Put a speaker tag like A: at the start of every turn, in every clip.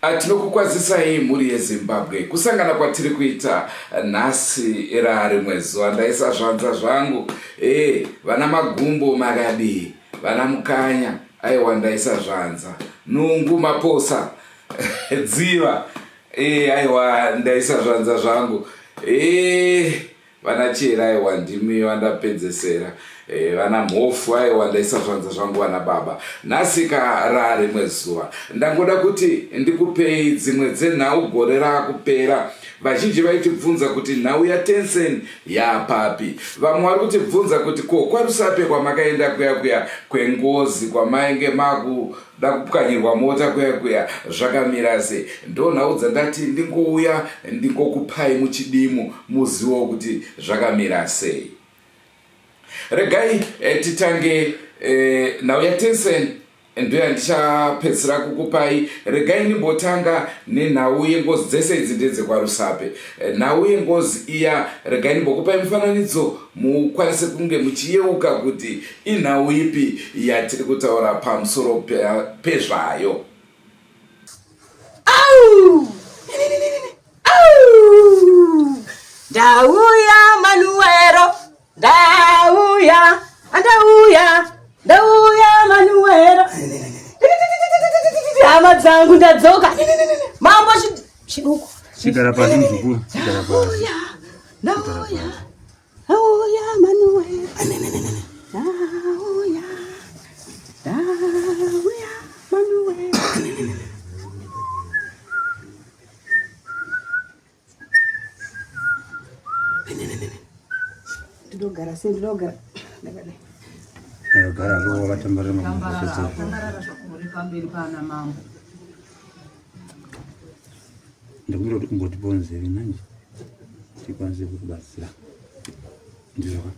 A: Tinokukwazisai mhuri yeZimbabwe kusangana kwatiri kuita nhasi rarimwe zuva ndaisa zvanza zvangu e vana magumbo makadii vana mukanya aiwa ndaisa zvanza nungu maposa dziva e aiwa ndaisa zvanza zvangu e Vana Chera aiwa ndimi vandapedzesera eh, vana Mhofu aiwa ndaisa zvanza zvangu vana baba. Nhasi ka raa rimwe zuva ndangoda kuti ndikupei dzimwe dzenhau gore raakupera. Vazhinji vaitibvunza kuti nhau yaTensen yaapapi. Vamwe vari kutibvunza kuti ko kwaRusape kwamakaenda kuya kuya kwengozi kwamainge maku da kupwanyirwa mota kuya kuya zvakamira sei ndonhau dzandati ndingouya ndingokupai muchidimu muziwo kuti zvakamira sei regai eh, titange eh, nhau yatensen ndoyandichapedzisira kukupai regai ndimbotanga nenhau yengozi dzese idzi ndedzekwarusape eh, nhau yengozi iya regai ndimbokupai mufananidzo mukwanise kunge muchiyeuka kuti Inhau ipi yatiri kutaura pamusoro pezvayo?
B: Au! Au! Ndauya Manuero, ndauya, ndauya, ndauya Manuero. Hama dzangu ndadzoka. Mambo chiduku.
C: Chigara pasi muzukuru, chigara pasi.
B: Ndauya, ndauya. Auya Manuel. Auya. Auya Manuel. Ndinogara sei ndinogara ndakadai.
C: Gara wakatambarara makumbo
D: Tambarara zvakuri pamberi pana mambo.
C: Ndikumbira kuti umbotipawo nzeve manje tikwanise kukubatsira. Ndizvo ka?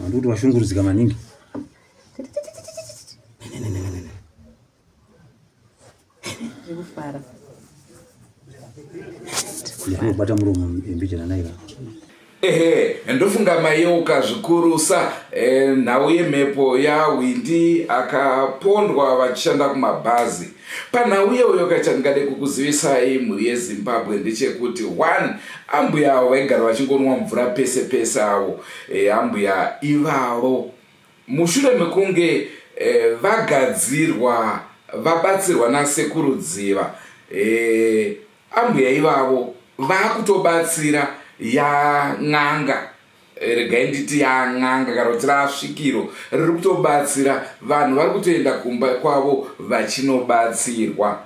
C: Ndikuti washungurudzika maningi.
B: Ndikufara.
C: Ndinobata muromo mbijana naira.
A: Ehe, ndofunga mayeuka zvikurusa e, nhau yemhepo yaHwindi akapondwa vachishanda kumabhazi. Panhau iyoyo ka chandingade kukuzivisai mhuri yeZimbabwe ndechekuti one ambuya avo vaigara vachingonwa mvura pese pese avo e, ambuya ivavo mushure mekunge e, vagadzirwa vabatsirwa nasekuru Dziva e, Ambuya ivavo vakutobatsira ya n'anga regai nditi ya n'anga kana kuti rasvikiro riri kutobatsira vanhu vari kutoenda kumba kwavo vachinobatsirwa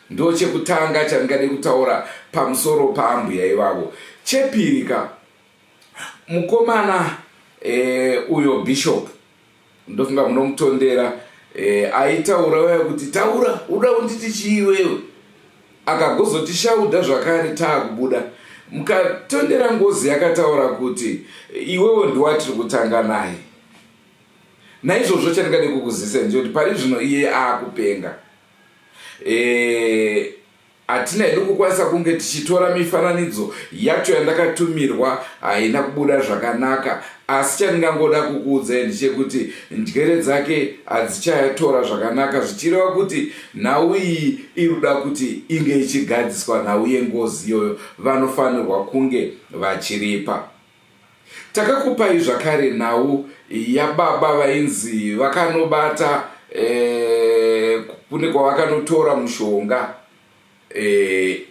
A: ndo chekutanga chandingade kutaura pamusoro paambuya ivavo chepiri ka mukomana e, uyo bishop ndofunga munomutondera e, aitaura uya kuti taura uda unditi chii iwewe akagozotishaudha zvakare taakubuda mukatondera ngozi yakataura kuti iwewe ndiwatiri kutanga naye naizvozvo chandingade kukuzivisa ndechekuti pari zvino iye aakupenga e, Hatina hedu kukwanisa kunge tichitora mifananidzo yacho yandakatumirwa haina kubuda zvakanaka asi chandingangoda kukuudzai ndechekuti njere dzake hadzichatora zvakanaka zvichireva kuti nhau iyi iri kuda kuti inge ichigadziswa nhau yengozi iyoyo vanofanirwa kunge vachiripa. Takakupai zvakare nhau yababa vainzi vakanobata eh, kune kwavakanotora mushonga eh,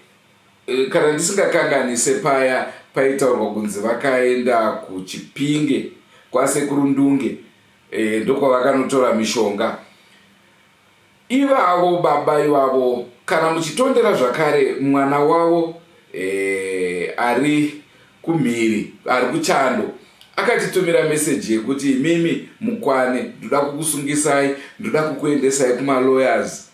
A: kana ndisingakanganise paya paitaurwa kunzi vakaenda kuchipinge kwasekuru ndunge eh, ndokwavakanotora mishonga Ivavo baba ivavo kana muchitondera zvakare mwana wavo eh, ari kumhiri ari kuchando akatitumira meseji yekuti imimi mukwane ndoda kukusungisai ndoda kukuendesai kumalawyers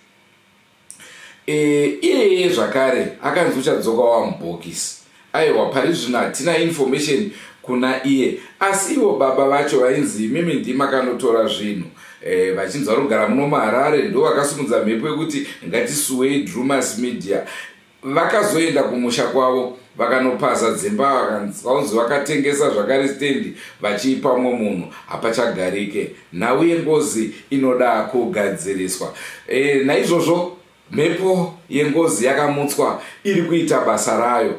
A: e, iyeye zvakare akanzi uchadzoka wamubhokisi Aiwa pari zvino hatina information kuna iye asi ivo baba vacho vainzi imimi ndimi makanotora zvinhu eh, vachinzi vari kugara muno muharare ndo vakasimudza mhepo yekuti ngatisuwei drumas media vakazoenda kumusha kwavo vakanopaza dzimba vakanzi vakatengesa zvakare stendi vachiipa umwe munhu hapachagarike nhau yengozi inoda kugadziriswa e, naizvozvo. Mhepo yengozi yakamutswa iri kuita basa rayo.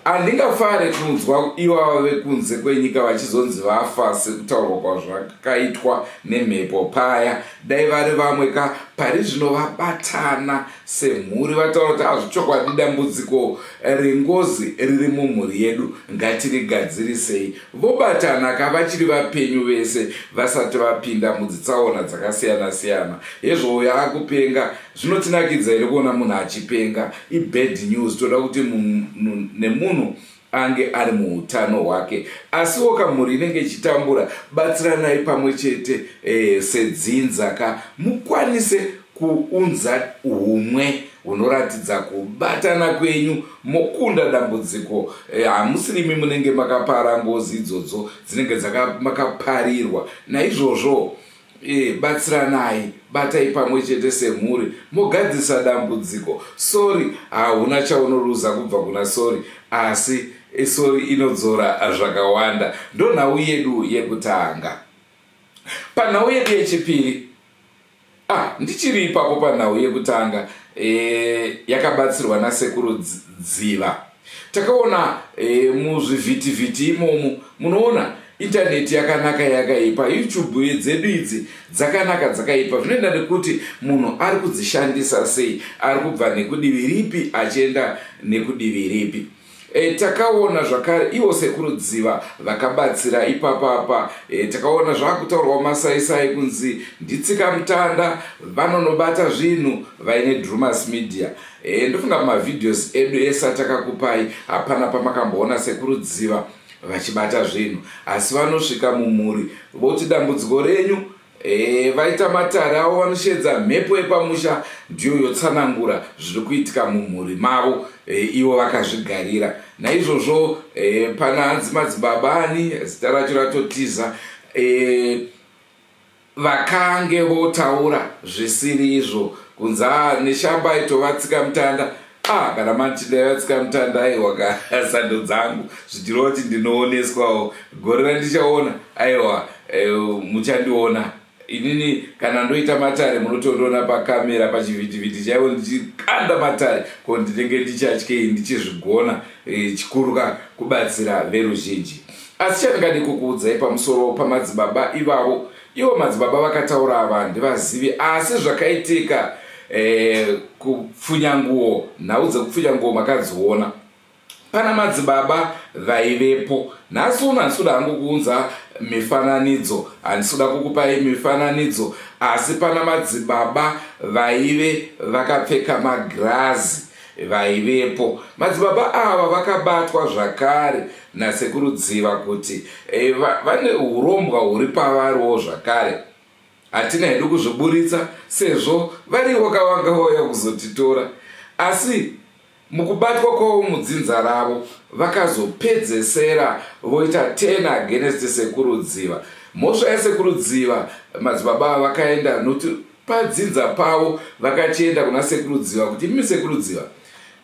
A: Handingafare kunzwa ivava vekunze kwenyika vachizonzi vafa sekutaurwa kwazvakaitwa nemhepo paya. Dai vari vamwe ka pari zvino vabatana semhuri vataura kuti hazvichokwadi dambudziko rengozi riri mumhuri yedu ngatirigadzirisei. Vobatana ka vachiri vapenyu vese vasati vapinda mudzitsaona dzakasiyana siyana. Hezvo uyo akupenga Zvinotinakidza here kuona munhu achipenga? I bad news. Toda kuti munhu nemunhu ange ari muutano hwake. Asiwo ka mhuri inenge ichitambura, batsiranai pamwe chete eh, sedzinza ka mukwanise kuunza humwe hunoratidza kubatana kwenyu mokunda dambudziko. Eh, hamusirimi munenge makapara ngozi idzodzo dzinenge makaparirwa. Naizvozvo Eh, batsiranai, batai pamwe chete semhuri mogadzirisa dambudziko. Sorry hauna chaunoruza kubva kuna sorry, asi eh, sorry inodzora zvakawanda. Ndonhau yedu yekutanga. Panhau yedu yechipiri, ah, ndichiri ipapo panhau yekutanga e, yakabatsirwa nasekuru Dziva. Takaona e, muzvivhitivhiti imomo, munoona intaneti yakanaka yakaipa, YouTube dzedu idzi dzakanaka dzakaipa, zvinoenda nekuti munhu ari kudzishandisa sei, ari kubva nekudivi ripi achienda nekudivi ripi. E, takaona zvakare ivo sekuru Dziva vakabatsira ipapapa. E, takaona zvakutaurwa masaisai kunzi nditsika mutanda vanonobata zvinhu vaine Drumas Media. E, ndofunga pamavideos edu ese atakakupai hapana pamakamboona sekuru Dziva vachibata zvinhu, asi vanosvika mumhuri voti dambudziko renyu E, vaita matare avo vanosheedza mhepo yepamusha ndiyo yotsanangura zviri kuitika mumhuri mavo e, ivo vakazvigarira. Naizvozvo e, pana hanzi madzibaba ani zita racho ratotiza e, vakange votaura zvisiri izvo kunzi a neshamba aitova tsikamutanda ah kana mati ndaiva tsikamutanda aiwa ka sando dzangu zvichireva kuti ndinooneswawo gore randichaona aiwa eh, muchandiona inini kana ndoita matare munotondiona pakamera pachivhitivhiti chaivo ndichikanda matare ko ndinenge ndichatyei ndichizvigona eh, chikuru ka kubatsira veruzhinji asi chandingadi kukuudzai pamusoro pamadzibaba ivavo Ivo madzibaba vakataura ava handivazivi asi zvakaitika eh, kupfunya nguo nhau dzekupfunya nguo makadziona pana madzibaba vaivepo nhasi uno handisi kuda hangu kuunza mifananidzo handisi kuda kukupai mifananidzo asi pana madzibaba vaive vakapfeka magirazi vaivepo. Madzibaba ava vakabatwa zvakare nasekuru Dziva kuti eh, vane hurombwa huri pavariwo zvakare. Hatina hedu kuzviburitsa sezvo variwo kavanga vauya kuzotitora asi mukubatwa kwavo mudzinza ravo vakazopedzesera voita ten against sekuru Dziva. Mhosva yasekuru Dziva madzibaba ava vakaenda nokuti Padzinza pavo vakachienda kuna sekuru Dziva kuti imi sekuru Dziva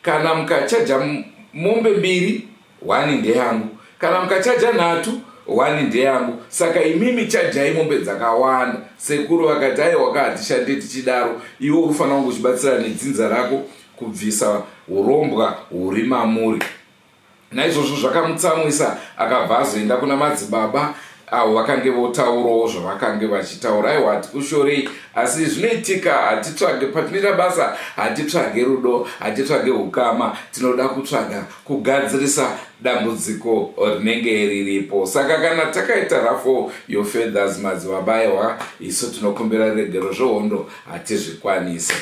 A: kana mukachaja mombe mbiri hwani ndeyangu kana mukachaja nhatu hwani ndeyangu saka imimi chajai mombe dzakawanda. Sekuru vakati aiwa ka hatishande tichidaro iwe unofanira kunge uchibatsira nedzinza rako kubvisa urombwa huri mamuri. Naizvozvo zvakamutsamwisa akabva azoenda kuna madzibaba avo vakange votaurawo zvavakange vachitaura. Aiwa hatikushorei asi zvinoitika hatitsvage patinoita basa hatitsvage rudo hatitsvage ukama tinoda kutsvaga kugadzirisa dambudziko rinenge riripo. Saka kana takaita ruffle your feathers madzibaba aiwa isu tinokumbira regero zvehondo hatizvikwanise.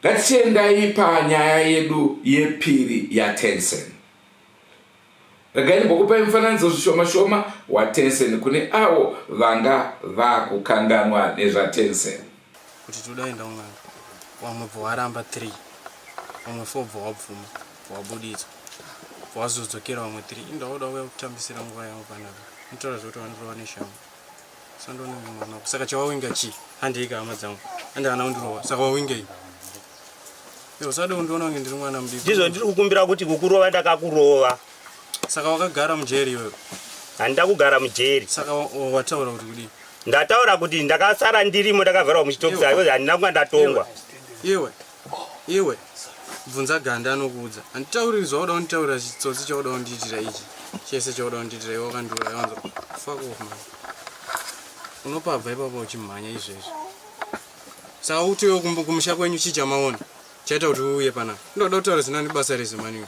A: Ngatichiendai panyaya yedu yepiri yaTensen. Regai ndimbokupai mufananidzo zvishoma shoma waTensen kune avo vanga vakukanganwa nezvaTensen.
E: Kuti toda enda kun'anga wamwe bva waramba 3 wamwe 4 bva wabvuma bva wabuditswa bva wazodzokera wamwe 3 indaoda uya kutambisira nguva yangu panapa notaura zvekuti vandirova neshamwa Sandonenge mwana wako. Saka chawawinga chii? Handei hama dzangu. Handi ana undirova. Saka wawingei? Iwe usade kundiona kunge ndiri mwana mudiki.
F: Ndizvo ndiri kukumbira kuti kukurova ndakakurova.
E: Saka wakagara mujeri iwewe?
F: Handina kugara mujeri.
E: Saka wataura kuti kudii?
F: Ndataura kuti ndakasara ndirimo ndakavharwa muchitokisi because handina kunga ndatongwa.
E: Iwe. Iwe. Bvunza ganda anokuudza. Handitauriri zvauda kunditaurira chitsotsi chauda kundiitira ichi. Chese chauda kundiitira iwe wakandiuraya wanzwa. Fuck off man. Unopabva ipapo uchimhanya izvezvi. Saka uti iwe kumusha kwenyu chii chamaona? Chaita kuti uuye panapa. Ndoda kutaura zina nebasa rese mani iwe.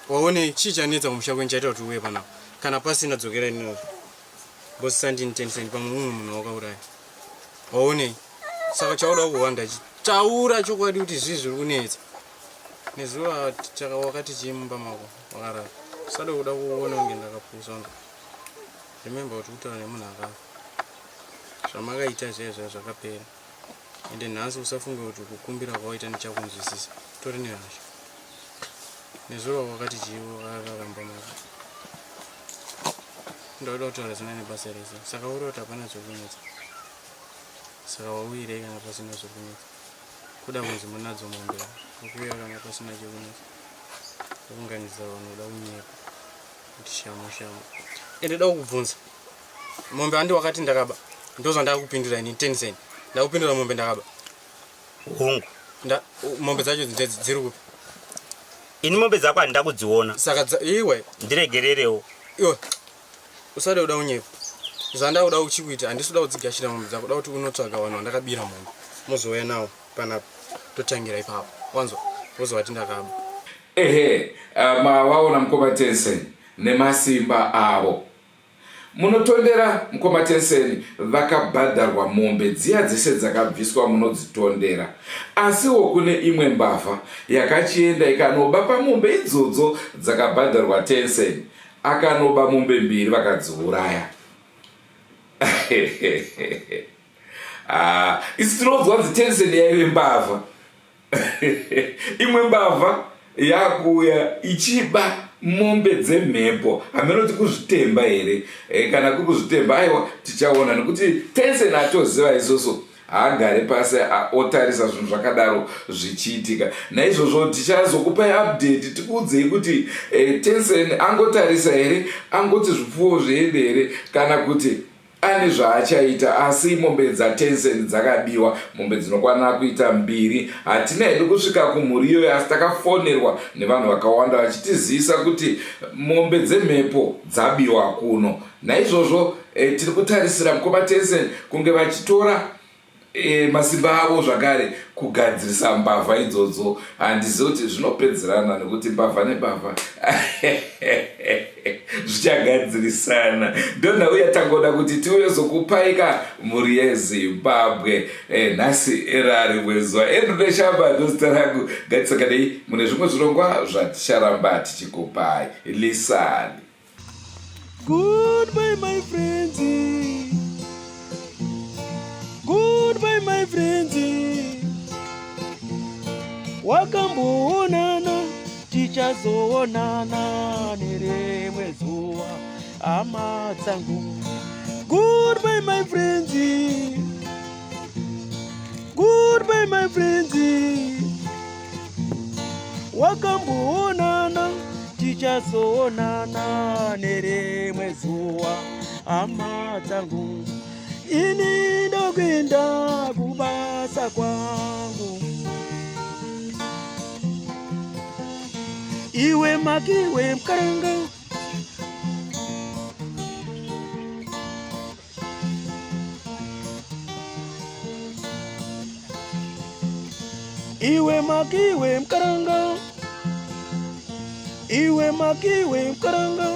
E: Waonei chii chanetsa kumusha kwenyu chaita kuti uuye panapa? Kana pasina dzokera ini boss sandini 10 cent pamwe umwe munhu wakauraya. Waonei? Saka chauda kuhwanda chi taura chokwadi kuti zvii zviri kunetsa. Nezuro wakati chii mumba mako wakarara. Usade kuda kuona kunge ndakapusa wanzwa. Remember kuti kutaura nemunhu akafa. Zvamakaita zviya zviya zvakapera. Ende nhasi usafunge kuti kukumbira kwawaita ndichakunzwisisa. Tori nehasha. Nezuro wakati chii wakarara mumba mako. Ndoda kutaura zina nebasa rese. Saka uri kuti hapana zvekunetsa. Saka wauyirei kana pasina zvekunetsa? Kuda kunzi munadzo mombe. Ukuuya kana pasina chekunetsa. Kuunganidza vanhu kuda kunyepa. Kuti shamo shamo. Ende da kukubvunza. Mombe handi wakati ndakaba. Ndozvandakupindura ini 10 cent. Ndakupindura mombe ndakaba.
F: Hongu.
E: Nda mombe dzacho dziri kupi?
F: Ini mombe dzako handida kudziona.
E: Saka iwe
F: ndiregererewo.
E: Iwe usade kuda kunyepa. Zvandakuda uchikuita handisi kuda kudzigashira mombe dzako, da kuti unotsvaga vanhu vandakabira mombe. Mozouya nawo panapa totangira ipapo. Wanzwa? Wozovati ndakaba.
A: Ehe, mawaona mukoma Tensen nemasimba avo. Munotondera mukoma Tensen vakabhadharwa mombe dziya dzese dzakabviswa munodzitondera. Asiwo kune imwe mbavha yakachienda ikanoba pamombe idzodzo dzakabhadharwa Tensen. Akanoba mombe mbiri vakadziuraya. Ah, isu tinonzwa kunzi Tensen yaive mbavha. Imwe mbavha yakuuya ichiba mombe dzemhepo hameno kuti kuzvitemba here e, kana kuri kuzvitemba aiwa tichaona nekuti Tensen atoziva isusu haagare pasi otarisa zvinhu zvakadaro zvichiitika naizvozvo tichazokupai update tikuudzei kuti e, Tensen angotarisa here angoti zvipfuwo zviende here kana kuti Ane zvaachaita asi mombe dzaTensen dzakabiwa, mombe dzinokwana kuita mbiri. Hatina hedu kusvika kumhuri iyoyo asi takafonerwa nevanhu vakawanda vachitizivisa kuti mombe dzemhepo dzabiwa kuno. Naizvozvo eh, tiri kutarisira mukoma Tensen kunge vachitora E, masimba avo zvakare kugadzirisa mbavha idzodzo handizivi kuti zvinopedzerana nekuti mbavha nembavha zvichagadzirisana ndonhau yatangoda kuti tiuye zokupaika mhuri yezimbabwe e, nhasi rarimwe zuva andrew neshamba ndozita rangu ngatisakanei mune zvimwe zvirongwa zvaticharamba tichikupai lisani
G: Goodbye my friends. Goodbye my friends. Wakamboonana tichazoonana nerimwe zuva hama dzangu. Goodbye my friends. Goodbye my friends. Wakamboonana tichazoonana nerimwe zuva hama dzangu. Ini ndokuenda kubasa kwangu. Iwe makiwe mkaranga Iwe makiwe mkaranga Iwe makiwe mkaranga.